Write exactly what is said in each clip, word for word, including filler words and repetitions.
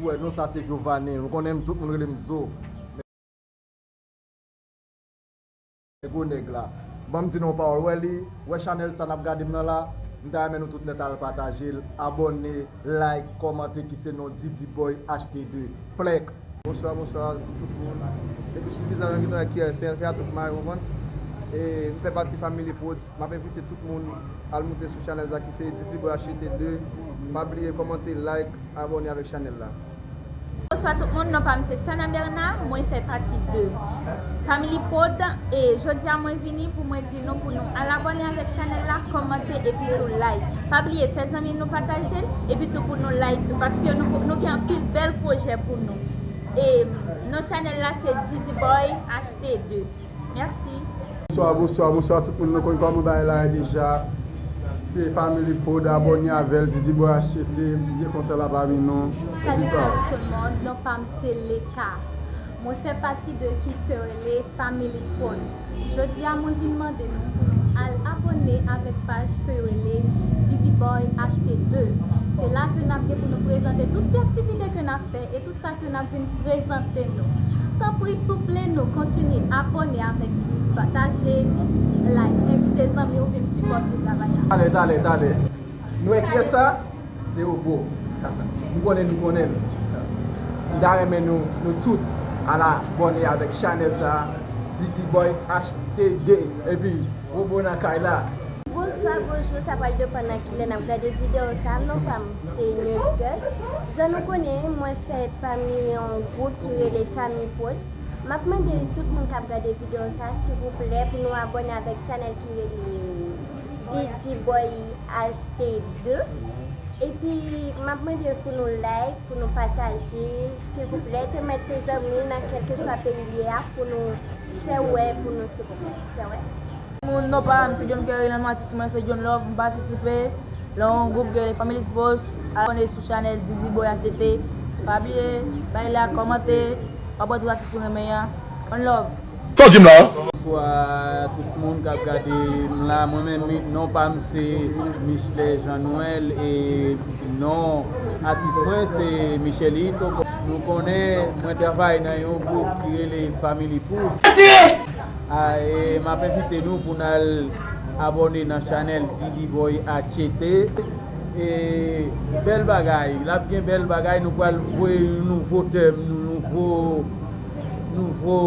Ou wè non, sa se Jovane. Nou konnen m, tout moun rele m Zo. Gwo nèg la. Ban m di nou yon pawòl. Wè li, wè chanèl sa n ap gade m nan la. M ta renmen nou tout nèt al pataje l, abòne, like, kòmante ki se non Didi Boy H T de. Plèk. Bonswa, bonswa tout moun. Depi sou vizaj mwen ki travay ki se a tout mari, konprann? E m fè pati Family Prodz. M ap envite tout moun al moute sou chanèl sa ki se Didi Boy H T de. Pa bliye kòmante, like, abòne avèk chanèl la. Bonswa tout moun, non pa m se Stana Bernard, mwen fè pati de Family Prod e jodi a mwen vini pou mwen di nou pou nou al abòne avèk chanèl la, kòmante epi tou like. Pa bliye fè zanmi nou pataje l epi tou pou nou like tou paske nou, nou gen anpil bèl pwojè pou nou. E non chanèl la se Didi Boy H T de. Mèsi. Bonswa, bonswa, bonswa tout moun. Nou konn kòman bagay la ye deja. Se Family Prod, abòne avè l, Didi Boy H T, m byen kontan la pami nou. Salut, salut tout le monde, non pa m se Leka. Mwen fè pati de ekip ke yo rele Family Prod. Jodi a mwen vin mande nou pou nou al abòne avèk paj ke yo rele Didi Boy H T de. Se la ke n ap gen pou nou prezante tout ti aktivite ke n ap fè e tout sa ke n ap vin prezante nou. Tanpri souple nou kontinye abòne avèk li, pataje epi like, envite zanmi w vin sipòte travay la. Talè, talè, talè. Nou wè kiyès sa? Se Opo. M konnen nou konnen l. M ta renmen nou, nou tout al abòne avèk chanèl sa, Didi Boy H T de. Epi Opo nan kay la. Bonswa, bonjou, sa pral depann nan kilè n ap gade videyo sa. Non pa m se News Girl. Jan nou konnen, mwen fè pami yon gwoup ki rele Family Prod. M ap mande tout moun k ap gade videyo sa, silvouplè, pou nou abòne avèk chanèl ki rele Didi Boy H T de. Epi, m ap mande pou nou like, pou nou pataje, silvouplè, pèmèt ke zanmi nan kèlkeswa peyi l ye a, pou nou fè wè, pou nou, silvouplè, fè wè. Moun, non pa m se John Kerry, nan atis mwen se John Love, m patisipe nan yon gwoup ki rele Family Post, abòne sou chanèl Didi Boy H T T, pa bliye, bay like, kòmante, pa pran tout atis ou renmen an, one love. Sa w di m la? Bonswa tout moun k ap gade m la, mwen menm non pa m se Michelet Jean Noël e non atis mwen se Michelito. Nou konnen mwen travay nan yon gwoup ki rele Family Pood. A, e m ap envite nou pou n al abòne nan chanèl Didi Boy H T. E bèl bagay, l ap gen bèl bagay, nou pral voye yon nouvo tèm, nou nouvo, nouvo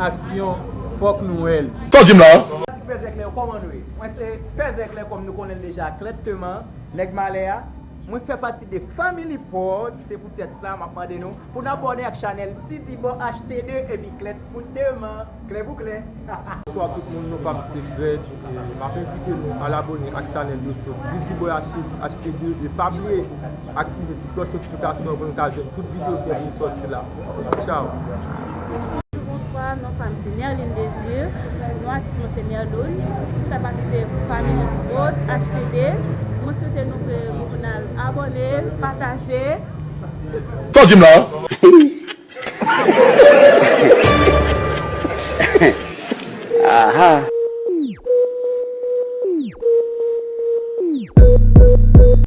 aksyon, fòk nou wè l. Sa w di m la? Fanatik Pè Zèklè yo, kòman nou ye? Mwen se Pè Zèklè, kòm nou konnen l deja, Klèt Teman, nèg malè a. Mwen fè pati de Family Port, se poutèt sa m ap mande nou pou n abòne ak chanèl Didi Bò H T de epi Klèt pou Teman. Klè pou klè. Bonswa tout moun, non pa m se Fred. E m ap envite nou al abòne ak chanèl YouTube Didi Boy H T de e pa bliye aktive ti klòch notifikasyon pou nou ka jwenn tout videyo ki ap vin sòti la. Tchao. Bonjou, bonswa, non pa m se Nerline Désir, non atis mwen se Nerloune, m fè pati de Family Road H T de. Mwen swete nou ke nou konn al abòne, pataje. Sa w di m la?